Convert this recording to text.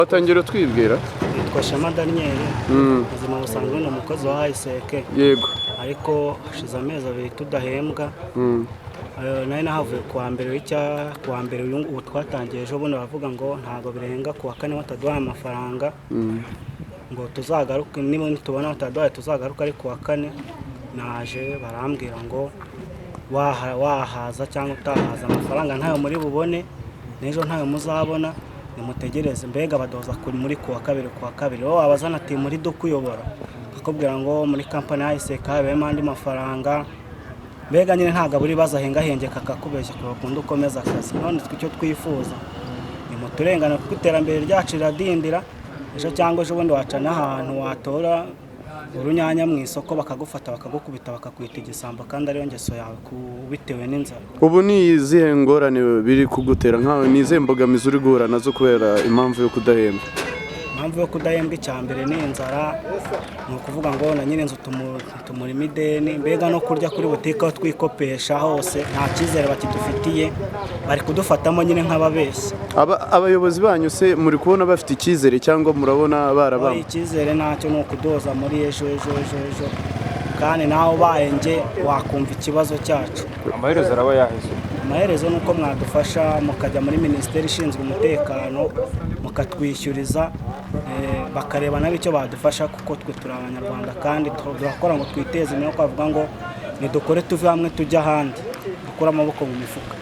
Watangira utwibwira. Nitwa Shema Daniel. Ubuzima busanzwe ni umukozi wa ISEC. Ariko hashize amezi 2 tudahembwa. Nari nahavuye kuwa mbere w'icya kuwa mbere uyu ubu twatangiye ejo bundi, baravuga ngo ntabwo birenga kuwa kane bataduhaye amafaranga, ngo tuzagaruke niba nitubona bataduhaye tuzagaruke. Ari kuwa kane naje, barambwira ngo wahaza cyangwa utahaza amafaranga ntayo muri bubone, n'ejo ntayo muzabona, nimutegereze. Mbega badoza muri kuwa kabiri, kuwa kabiri wowe wabazana ati muri dukuyobora, akakubwira ngo muri kampani ya ISEC habayemo andi mafaranga. Mbega nyine ntabwo abura ibibazo, ahengahengeka akakubeshya kugira ngo ukomeze akazi. None twe icyo twifuza ni muturengane, kuko iterambere ryacu riradindira. Ejo cyangwa ejo bundi waca n'ahantu watora urunyanya mu isoko bakagufata bakagukubita bakakwita igisambo, kandi ariyo ngeso yawe bitewe n'inzara. Ubu ni izihe ngorane biri kugutera nkawe? Ni izihe mbogamizi uri guhura nazo kubera impamvu yo kudahembwa? Impamvu yo kudahembwa, icya mbere ni inzara. Ni ukuvuga ngo na nyiri inzu tumurimo ideni, mbega no kurya kuri butike aho twikopesha hose nta cyizere bakidufitiye, bari kudufatamo nyine nk'ababeshyi. Abayobozi banyu se muri kubona bafite icyizere cyangwa murabona barabamba? Icyizere ntacyo, ni ukudoza muri ejo ejo ejo ejo, kandi nawe ubaye nge wakumva ikibazo cyacu. Amaherezo araba yaheze. Amaherezo ni uko mwadufasha mukajya muri minisiteri ishinzwe umutekano mukatwishyuriza, bakareba nabo icyo badufasha, kuko twe turi abanyarwanda kandi turakora ngo twiteze imbere, no kuvuga ngo nidukore tuve hamwe tujye ahandi, dukure amaboko mu mifuka.